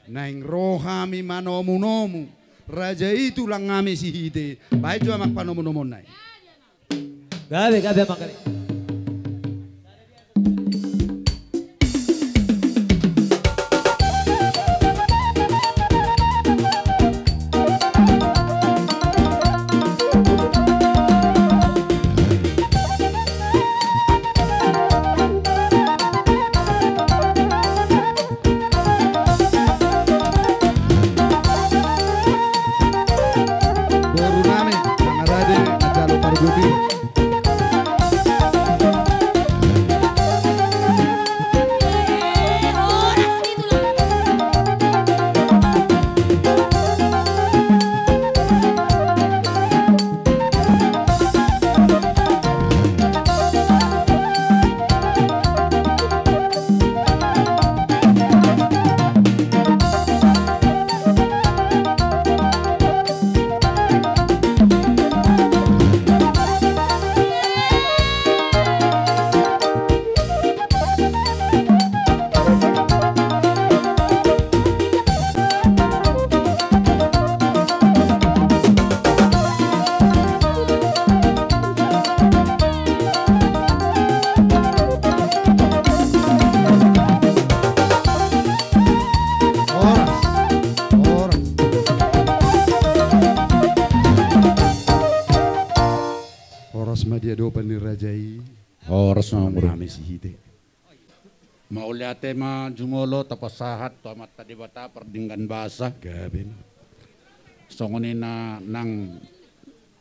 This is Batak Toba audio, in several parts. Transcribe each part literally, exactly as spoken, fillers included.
Naeng ro hami manomunomu raja i tulang hami Sihite. Baen jo amang panomunomuonna i. Gabe, gabe amang, gabe. Boru nami, mangarade, manjalo pargoti. Horas. Horas. Horas ma di adopan ni raja i. Horas ma boru nami Sihite. Mauliate ma jumolo tapasahat tu Amanta Debata pardenggan basa. Gabe ma. Songon i na nang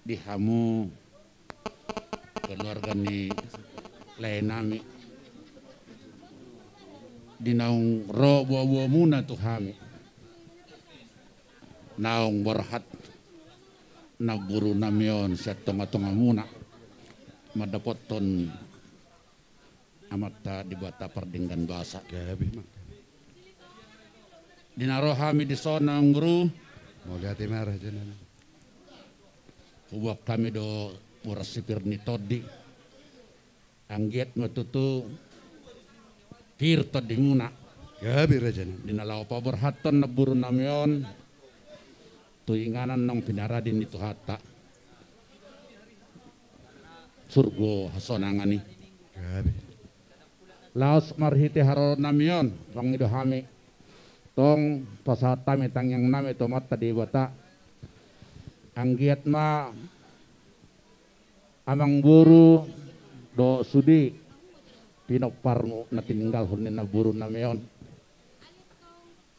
di hamu keluarga ni lae nami, di naung ro boaboamuna tu hami, naung borhat namburu nami on sian tongatongamuna mandapothon Amanta Debata pardenggan basa. Gabe ma. Di na ro hami dison, amang boru. Mauliate ma raja nami. Huboan hami do boras si pir ni tondi. Anggiat ma tutu pir tondimuna. Gabe raja nami. Di na laho paborhathon namburu nami on tu inganan naung pinarade ni Tuhanta, surgo hasonangan i. Gabe. Laos marhite haroro nami on, mangido hami, tong pasahat hami tangiang nami tu Amanta Debata. Anggiat ma amang boru dohot sude pinomparmu na tininggalhon ni namburu nami on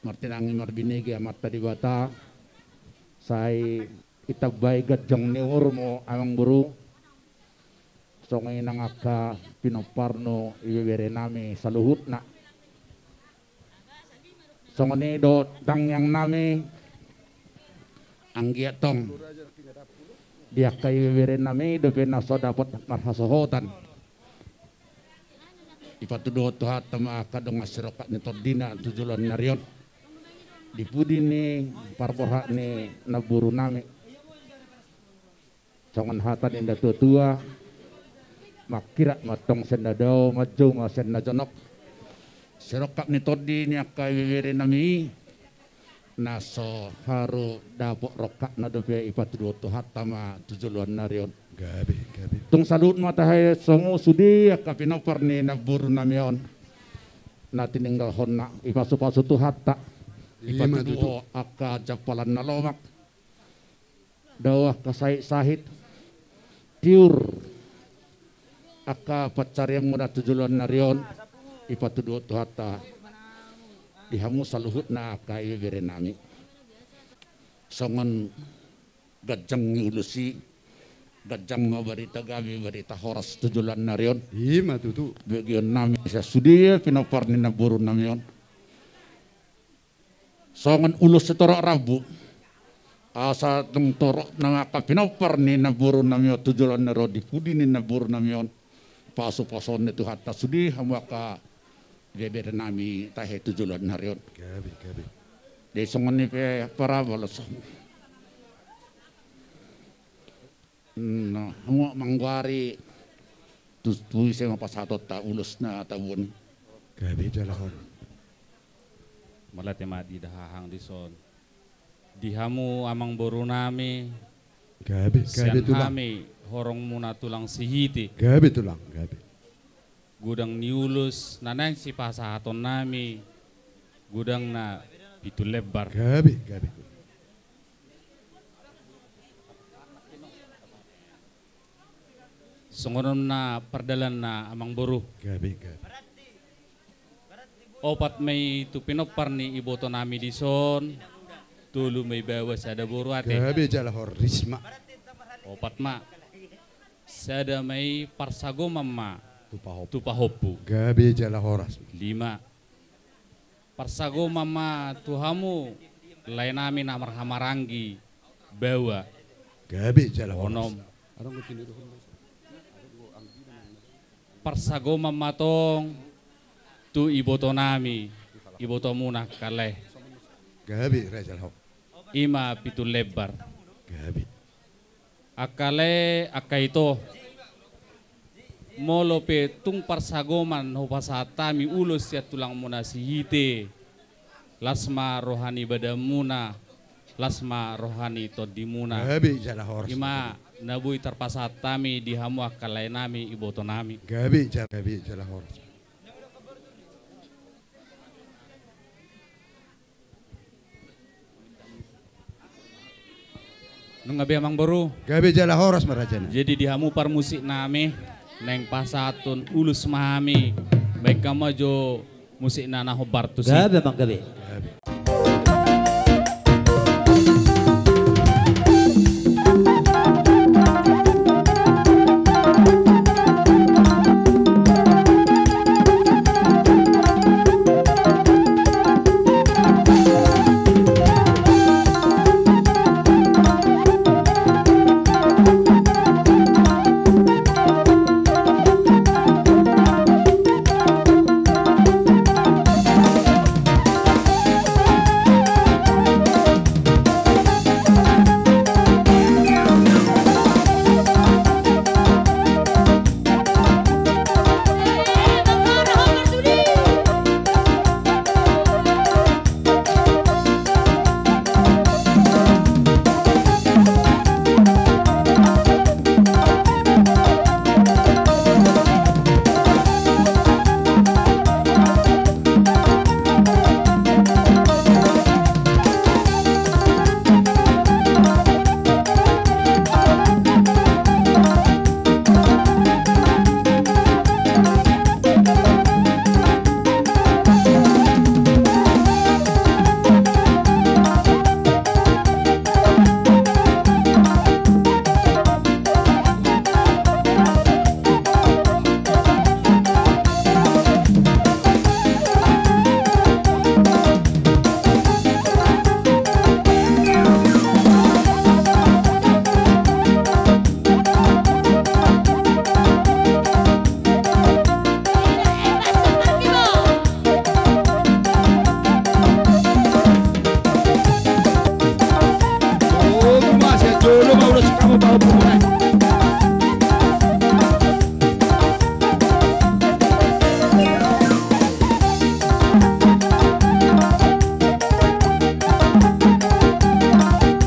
martinangi marbinege Amanta Debata, sai ditambai ganjang ni umurmu amang boru, songon i nang angka pinomparmu ibebere nami saluhutna. Songon i do tangiang nami, anggiat tong di angka ibebere nami dope na so dapot marhasohotan, ipatuduhon Tuhanta ma angka dongan sirongkap ni tondina tu joloan ni ari on. Di pudi ni parborhat ni namburu nami, songon hata ni natuatua, mangkirap ma tong sian na dao, manjou ma sian na jonok. Sirongkap ni tondi ni angka ibebere nami i, na so haru dapot rongkapna dope ipatuduhon Tuhanta ma tu joloan ni ari on. Gabe, gabe. Tung saluhut ma tahe songon i sude angka pinompar ni namburu nami on na tininggalhonna, ipasupasu Tuhanta. Ima tutu. Ipatuduhon angka jampalan na lomak, dao angka sahitsahit, tiur angka pansarianmuna tu joloan ni ari on, ipatuduhon Tuhanta di hamu saluhutna angka ibebere nami. Songon ganjang ni ulos i, ganjang ma barita gabe, barita horas tu joloan ni ari on. Ima tutu. Begeon nami sian sude pinompar ni namburu nami on. Songon ulos sitorop rambu, asa tung torop nang angka pinompar ni namburu nami on tu joloan ni ari on, di pudi ni namburu nami on, pasupasuon ni Tuhanta sude hamu angka ibebere nami tahe tu joloan ni ari on. Gabe, gabe. Jadi songon i pe parabalosan. Nah, hamu manggoari tu, tu ise ma pasahatonta ulos na tabuon i. Gabe jala on. Mauliate ma di hahang dison. Di hamu amangboru nami, gabe, gabe sian tulang. Hami horong muna tulang Sihite. Gabe tulang, gabe. Godang ni ulos na naeng sipasahaton nami, godang na pitu lembar. Gabe, gabe. Songon on na pardalanna amangboru. Gabe, gabe. Opat ma i tu pinompar ni iboto nami dison, tolu ma i baoa sada boru ate. Gabe jala horas ma. Opat ma. Sada ma i parsagoman ma tu pahompu. Tu pahompu. Gabe jala horas. Lima. Parsagoman ma tu hamu lae nami na marhahamaranggi baoa. Gabe jala horas. Onom. Parsagoman ma tong tu iboto nami, iboto muna angka lae. Gabe, raja laho. I ma pitu lembar. Gabe. Angka lae, angka ito. Molo pe tung parsagoman hupasahat hami ulos sian tulang muna Sihite. Las ma roha ni badan muna, las ma roha ni tondi muna. Gabe jala horas. I ma na boi tarpasahat hami di hamu angka lae nami, iboto nami. Gabe jala, gabe jala horas. Nunga be amangboru. Gabe jala horas ma raja nami. Jadi di hamu parmusik nami, naeng pasahathon ulos ma hami. Baen hamu ma jo musikna na hombar tusi. Gabe amang gabe. Gabe.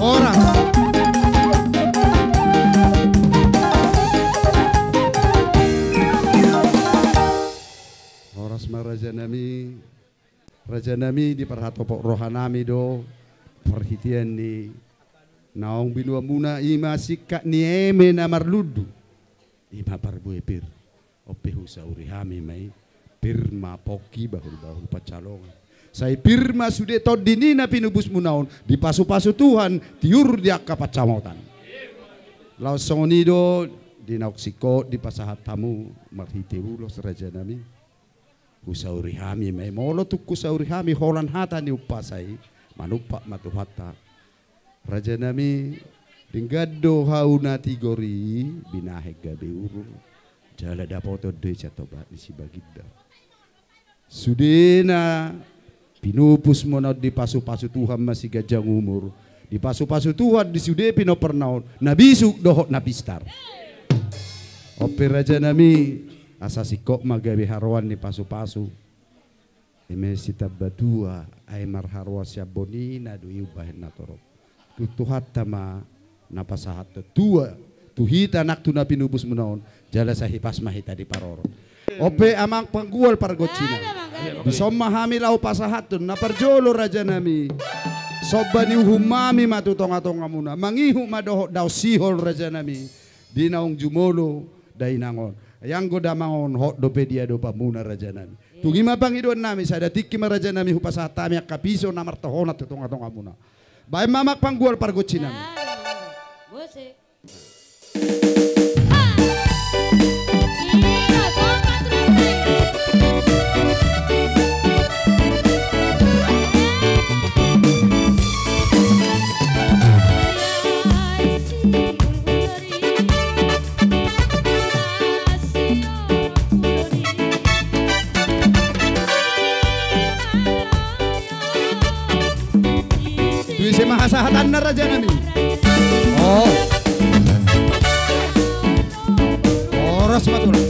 Horas. Horas ma raja nami. Raja nami, diparhatopot roha nami do parhitean ni naung binoan muna, i ma singkat ni eme na marlundu, i ma parbue pir. On pe husauri hami ma i, pir ma pongki bahulbahul pansalongan. Sai pir ma sude tondi ni na pinupus muna on, dipasupasu Tuhan tiur di angka pansamotan. Laos songon i do di naung singkop dipasahat hamu marhite ulos raja nami. Husauri hami ma i, molo tung husauri hami holan hata ni umpasa i, manumpak ma Tuhanta. Raja nami, denggan do hau na tigor i, binahen gabe urung, jala dapoton do i sian tobat ni si Baginda. Sude na pinupus muna on dipasupasu Tuhan masiganjang umur, dipasupasu Tuhan di sude pinomparna on, na bisuk dohot na pistar. On pe raja nami, asa singkop ma gabe haroan ni pasupasu. Eme sitamba tua, ai marharoa sian bonina do i umbahen na torop. Tu Tuhanta ma na pasahathon tua tu hita nang tu na pinupusmuna on, jala sai hipas ma hita diparorot. Onpe amang panggual pargonsi nami. Dison ma hami laho pasahathon na parjolo raja nami. Somba ni uhum nami ma tu tonga-tongamuna. Mangihut ma dohot dao sihol raja nami. Di naung jumolo dainang on. Ai anggo damang on hot dope di adopanmuna raja nami. Tung i ma pangidoan nami, sada tingki ma raja nami hupasahat hami angka piso na martohonan tu tonga-tongamuna. Baen ma amang panggual pargonsi nami. Tu ise ma hasahatanna raja nami? Oh. Horas ma tulang.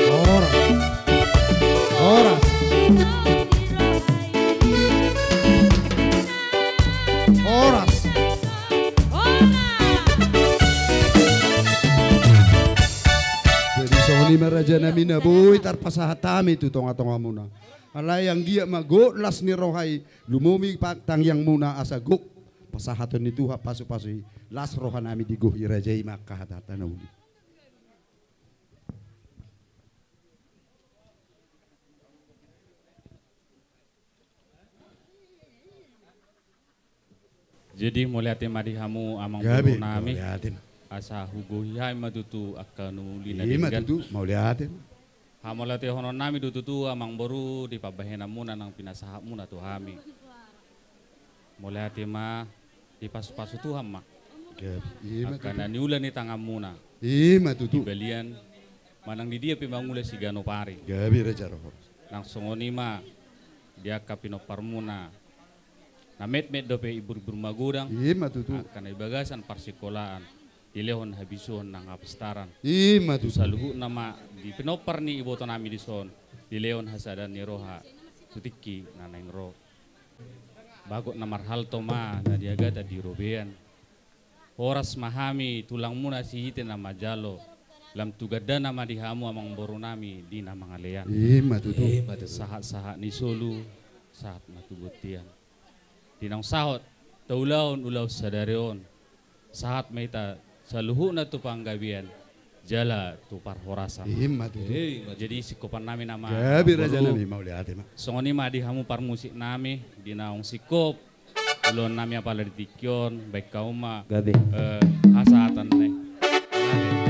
Horas. Horas. Horas. Jadi songon i ma raja nami na boi tarpasahat hami tu tonga-tongamuna. Alai anggiat ma gok las ni roha i, lumobi pa-, tangiangmuna asa gok pasahaton ni Tuhan pasu-pasu i, las roha nami digohi raja i ma angka hata-hata na uli. Jadi mauliate ma di hamu amang boru nami. Gabe, mauliate ma. Asa hugohi hami ma tutu angka na uli na denggan. I ma tutu, mauliate ma. Hamauliatehonon nami do tutu amang boru di pambahenanmuna nang pinasahatmuna tu hami. Mauliate ma, dipasu-pasu Tuhan ma. Gabe, i ma tutu. Angka na niula ni tanganmuna. I ma tutu. Di balian manang di dia pe mangula siganup ari. Gabe raja rohor. Nang songon i ma di angka pinomparmuna. Na metmet dope ibur-ibur magodang. I ma tutu. Angka na di bagasan parsikolaan. Dilehon habisuhon nang hapistaran. I ma tutu. Tu saluhutna ma di pinompar ni iboto nami dison. Dilehon hasadaan ni roha. Tu tingki na naeng ro. Bagot na marhalto ma na niagatan di robean. Horas ma hami tulangmuna sihite na manjalo. Lam tu gandana ma di hamu amang boru nami di na mangalean. I ma tutu. I ma tutu. Sahat-sahat ni solu, sahat ma tu bontean. Di naung sahat taulahon ulaon sadari on. Sahat ma hita saluhutna tu panggabean jala tu parhorasan. I ma tutu. I ma tutu. Jadi singkopan nami nama. Gabe raja nami, mauliate ma. Songon i ma di hamu parmusik nami di naung singkop ulaon nami apala di tingki on, baen hamu ma. Gabe. Eh, hasahatan nai. Gabe.